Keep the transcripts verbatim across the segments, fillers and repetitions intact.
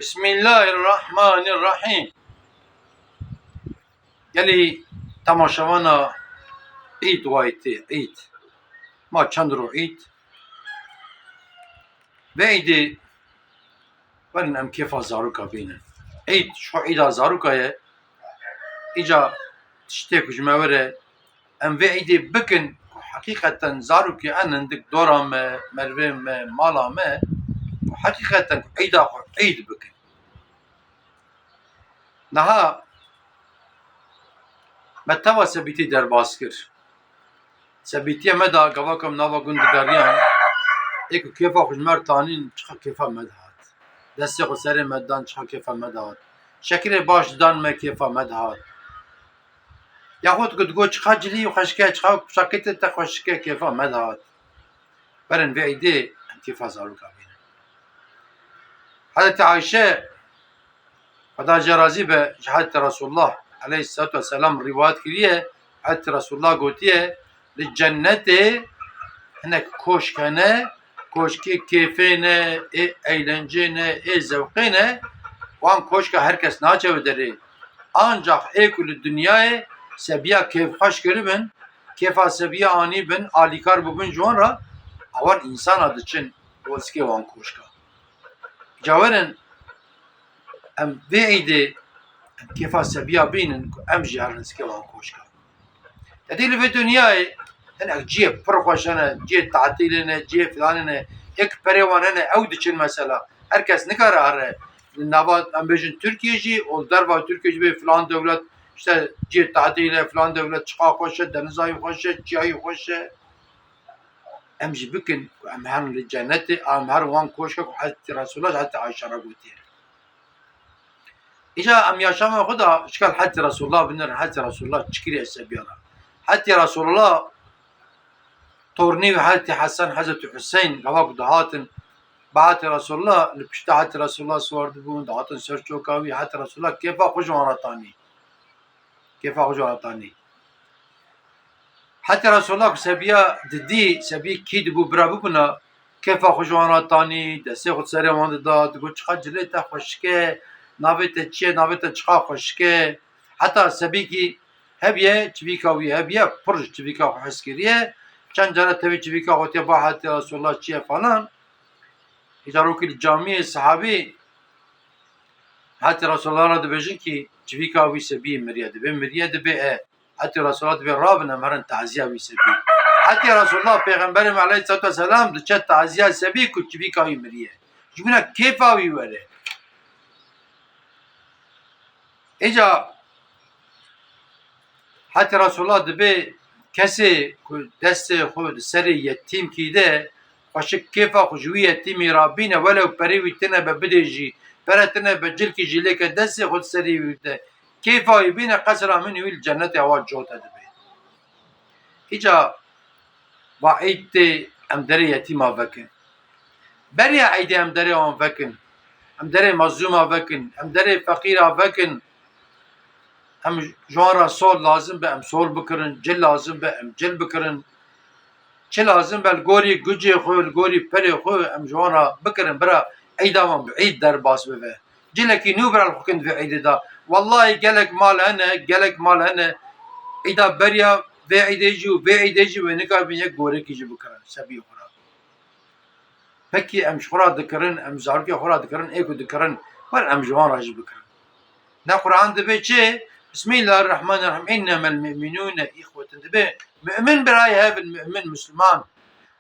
Bismillahirrahmanirrahim. Gelî temaşevana Îd waytê Îd. Ma çend ro Îd. Vê Îdê werin em kêfa zaroka bînin. Îd, ji xwe Îda zaroka ye. Îca tiştê ku ji me were, em vê Îdê bikin ku heqîqeten zarokê en hindik dora me, mervê me, mala me, ku heqîqeten ku Îda xwe Îd bikin. Niha me teva sebîtî derbas kir. Sebîtiya me da gava ku em nava gund digeriyan, ê ku kêfa xwe ji me re tanîn, çiqa kêfa me dihat. Destê xwe serê me didan, çiqa kêfa me dihat. Şekirê baş didan me, kêfa me dihat. Yaxud ku digot çiqa cilî xweşik e, çiqa poşaketê te xweşik e, kêfa me dihat. Werin vê Îdê em kêfa zaroka bînin. Hezretî Ayşe, Xweda jê razî be, ji Hezretî Resulullah aleyhisselatu vesselam rîwayet kiriye, Hezretî Resulullah gotiye, li cennetê hinek koşk hene, koşkê kêfê ne, ê eğlencê ne, ê zewqê ne, wan koşka her kes naçe wê derê. Ancax ê ku li dinyayê sebiya kêfxweş kiribin, kêfa sebiya anîbin, alîkar bûbin ji wan re, ewan însana diçin rizikê wan koşka. Ca werin em vê Îdê em kêfa sebiya bînin ku em jî herin rizikê wan koşka. Te dî li vê dinyayê hinek cihê pir xweş hene, cihê tatîlê ne, cihê filanê ne, ê ku perê wan hene, ew diçin mesela. Her kes nikare here. Li nava, em bêjin Tirkiye jî û li derva Tirkiye jî bê filan dewlet, işte cihê tatîlê, filan dewlet çiqa xweş e, deniza wî xweş e, çiya wî xweş e. Em jî bikin ku em herin li cennetê, em herin wan koşka ku Hezretî Resulullah ji Hezretî Ayşe re gotiye. Îca em yaşama xwe da ji gel Hezretî Resulullah binirin, Hezretî Resulullah çi kiriye sebiya re. Hezretî Resulullah tornî wî Hezretî Hesen, Hezretî Huseyn, gava ku dihatin bi Hezretî Resulullah, li pişta Hezretî Resulullah siwar dibûn, dihatin ser çoka wî, Hezretî Resulullah kêfa xwe ji wan re tanî. Kêfa xwe ji wan re tanî. Heta Resulullah ku sebiya didî, sebî kî dibû bira bibûna, kêfa xwe ji wan re tanî, destê xwe serê wan dida, digot, "Çiqa cilê te xweşik e, navê te çi ye, navê te çiqa xweşik e." Heta sebîkî hebiye, çivîka wî hebiye, pir ji çivîka xwe hez kiriye. Çend cara tevî çivîka gotiye, "Ba Heta Resulullah çi ye?" falan. Îcarokî li camiyê sehabî Heta Resulullah re dibêjin kî çivîka wî sebî miriye. Dibê miriye, dibê e. Heta Resulullah dibê rabin em herin taziya wî sebî. Heta Resulullah Pêxemberê me aleyhisselatu vesselam diçe taziya sebî ku çivîka wî miriye. Ji bîna kêfa wî were. Îca Heta Resulullah dibê kesê ku destê xwe di serê yetîmkî de, xweşik kêfa xwe ji wî yetîmî rabîne, welew perê wî tine be bidê jî, pere tine be cilkî jî lêke destê xwe di serê wî de, kêfa wî bîne, qesra min wî li cennetê hewa cote dibe. Îca va Eyd tê em derê yetîma vekin. Beriya Eydê em derê wan vekin. Em derê mezlûma vekin. Em derê feqîra vekin. Em ji wan re sol lazim be, em sol bikirin. Cil lazim be, em cil bikirin. Çi lazim be, li gorî gucê xwe, li gorî perê xwe em ji wan re bikirin. Bira Eyda wan bi Eyd derbas bibe. Cilekî nû bira li xwe kin di vê Eydê de. Wellahî gelek mal hene, gelek mal hene. Îda beriya vê Eydê jî û vê Eydê jî wê nikarbin yek gorekî jî bikirin, sebî xwe re. Pekî em ji xwe re dikirin, em zarokê xwe re dikirin, ê ku dikirin, wer em ji wan re jî bikirin. Ne Quran dibê çi? Bismillahirrahmanirrahim. Innemel mu'minûne îxwetun dibê. Mu'min birayê hev in, mu'min, Müslüman.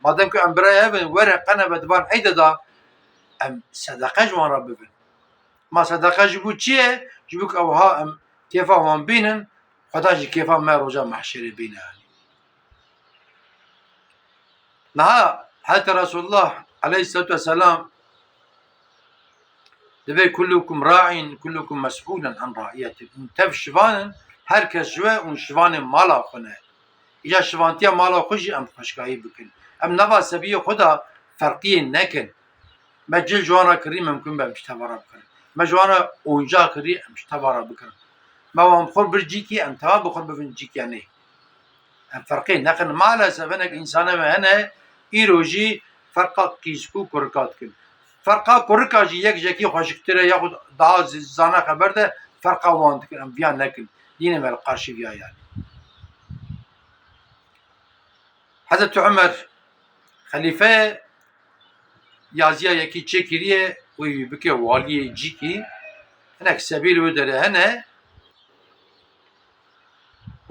Madem ku em birayê hev in, were qenebe di van Eydê de em sedeqe ji wan re bibin. Ma sedeqe ji bo çi ye? Ji bo ku ewha em kêfa wan bînin, Xweda jî kêfa me roja mehşerê bîne. Niha heta Resulullah aleyhisselatu vesselam dibê kullukum ra'in, kullukum mes'ulen an ra'iyeti. Hûn tev şivan in, her kes ji we hûn şivanê mala xwe ne. Îca şivantiya mala xwe jî em xweşkayî bikin. Em nava sebiyê xwe de ferqiyê nekin. Me cil ji wan re kirî, mimkun be em ji teva re bikirin. Me ji wan re oyuncax kirî, em ji teva re bikirin. Me wan bi xwe bir cîkî, em teva bi xwe bibin cîkê nê. Em ferqê nekin. Maalesef hinek însanê me hene, îro jî ferqa qîzk û kurika dikin. Ferqa kurika jî yek jekî xweşiktir e, yaxud daha zi-, zana xeber de ferqa wan dikin, em viya nekin. Yine me li qarşî viya yani. Hezreti Ömer xelîfe ye, yaziya yekî çêkiriye, wê wî bike waliyê cîkî. Hinek sebî li wê derê hene.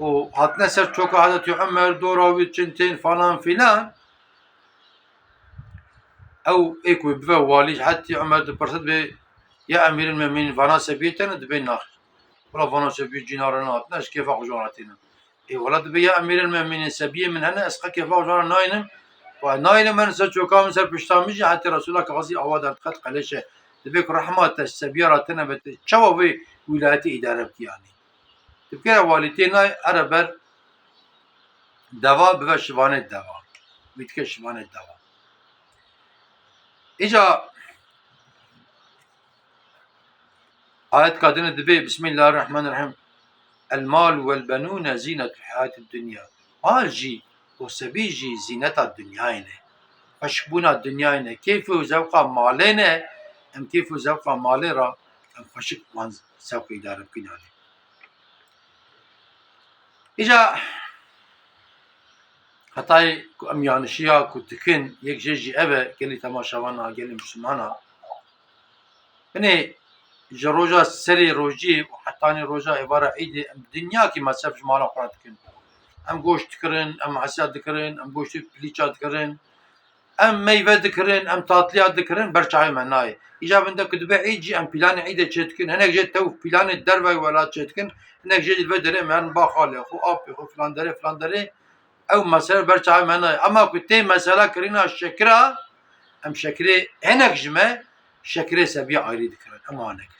û hatine ser çoka Hezretî Ömer, dora wî çin tên falan filan. Ew ê ku bibe walî, hetî Ömer dipirse dibê, ya Emîril Mumînîn, vana sebiyê tene? Dibê naxir. Wela vana sebiyê cîna re nehatine, ez kêfa xwe ji wan re tînim. Ê wela dibê, ya Emîril Mumînîn, sebiyê min hene, ez qe kêfa xwe ji wan re nayînim. Wa nayînim, min ser çoka min, ser pişta min jî hetî Resûla kaxizî awa derdixe, qeleşe. Dibê ku rehma te sebiya re tine be, te çawa vê wîlayetê îdare bikî yanî? Tu bikere walîtê nayê, ere ber deva, bive şivanê deva. Wî dike şivanê deva. Îca ayetka din dibê, Bismillahirrahmanirrahîm. El mal vel benûne zînetul hayatid dunya. Mal jî û sebî jî zîneta dinyayê ne. Xweşikbûna dinyayê ne. Kêf û zewqa malê ne. Em kêf û zewqa malê re em xweşik wan zewq îdare bikin yanî. Îca hetayê ku em yanişiya ku dikin, yek jê jî ev e, gelî temaşevana, gelî Mislimana. Binê ji roja serê rojî û hetanî roja êvara Îdê em dinyakî mesref ji mala xwe re dikin. Em goşt dikirin, em hesya dikirin, em goştê pilîça dikirin. Em meyve dikirin, em tatliya dikirin, ber çavê me nayê. Îca binde ku dibe Îd jî em planê Îdê çêdikin. Hinek jê tew planê derveyê welat çêdikin. Hinek jê dibe derê em herin ba xalê xwe, apê xwe, filan derê, filan derê. Ew mesele ber çavê me nayê. Ema ku tê mesela kirîna şekira, em şekirê hinek ji me şekirê sebiya ayrî dikirin. Ema nekirin.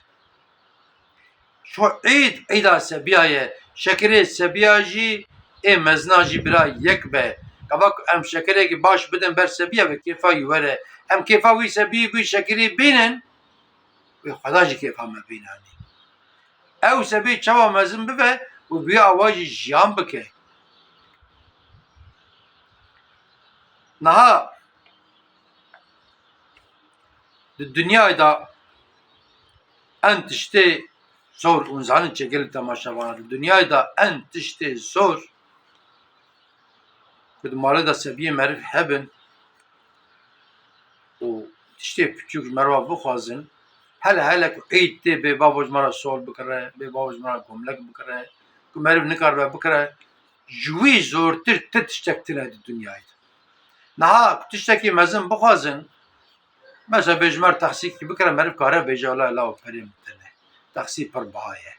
Şu Îd, Îda sebiya ye. Şekirê sebiya jî ê mezina jî bira yek be. Gava ku em şekirekî baş bidin ber sebiya, bi kêfa wî were. Em kêfa wî sebiyê, wî şekirê bînin, wê Xweda jî kêfa me bîne. Ew sebî çawa mezin bibe û bi wî awa jî jiyan bike. Niha di dinyayê de en tiştê zor, hûn zanin çi gelî temaşevana, di dinyayê de en tiştê zor ku di malê de sebiyê meriv hebin û tiştê piçûk ji meriva bixwazin, hele hele ku Îd tê, bê bavo ji me re sol bikire, bê bavo ji me re gomlek bikire, ku meriv nikaribe bikire, ji wî zortir ti tiştek tune di dinyayê de. Niha ku tiştekî mezin bixwazin, mesela bê ji me re taksîkî bikire, meriv kare bêje, "Wela law, perê min tune. Taksî pir biha ye.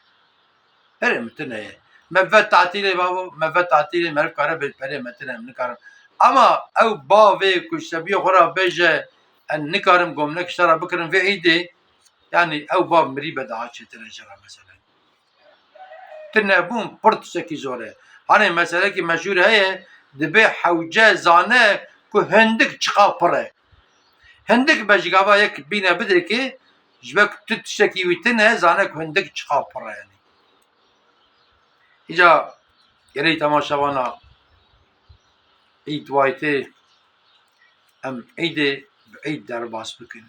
Perê min tune ye. Me ve tatîlê bavo, me ve tatîlê, meriv kare bê, perê me tune, em nikarin." Ama ew bavê ku ji sebiyê xwe re bêje, "Em nikarin gomnek ji te re bikirin vê Îdê", yanî ew bav mirî be daha çêtir e ji re mesela. Tunebûn pir tiştekî zor e. Hanê meselekî meşhûr heye, dibê hewce zane ku hindik çiqa pir e. Hindik be ji gava yek bîne bidirkê, ji ber ku tu tiştekî wî tune, zane ku hindik çiqa pir e yanî. Îca gelê temaşevana Îd waytê, em Îdê bi Îd derbas bikin.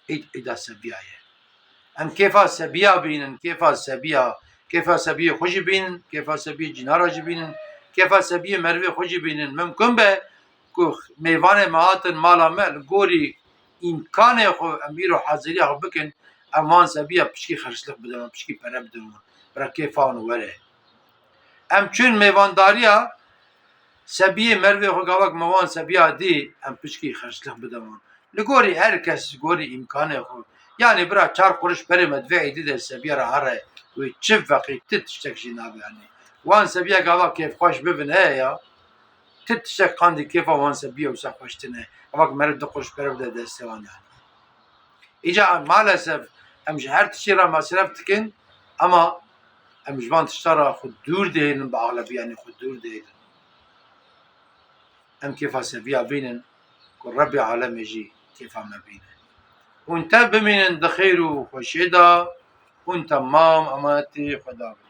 Îd, Îda sebiya ye. Em kêfa sebiya bînin, kêfa sebiya, kêfa sebiyê xwe jî bînin, kêfa sebiyê cînara jî bînin, kêfa sebiyê merivê xwe jî bînin. Mimkun be ku mêvanê me hatin mala me, li gorî îmkanê xwe em îro haziriya xwe bikin, em wan sebiya piçkî xerçlix bidin wan, piçkî pere bidin wan. Bira kêfa wan were. Em çûn mêvandariya sebiyê merivê xwe, gavak me wan sebiya dî, em piçkî xerçlix bidin wan. Li gorî her kes, li gorî îmkanê xwe. Yanî bira çar quruş perê me di vê Îdî de sebiya re here, wê çi veqî, ti tiştek jî nabe yanî. Wan sebiya gava kêfxweş bibin heye ya, ti tiştek qandî kêfa wan sebiya wisa xweş tune. Gavak meriv du quruş pere bide destê wan yanî. Îca em maalesef em ji her tiştî re mesref dikin, ema em ji van tişta re xwe dûr dihêlin, bi axlebiyanî xwe dûr dihêlin. Em kêfa seviya bînin ku Rebbê alemê jî kêfa me bîne. Hûn tev bimînin di xêr û xweşiyê de, hûn temam emanetî Xweda bin.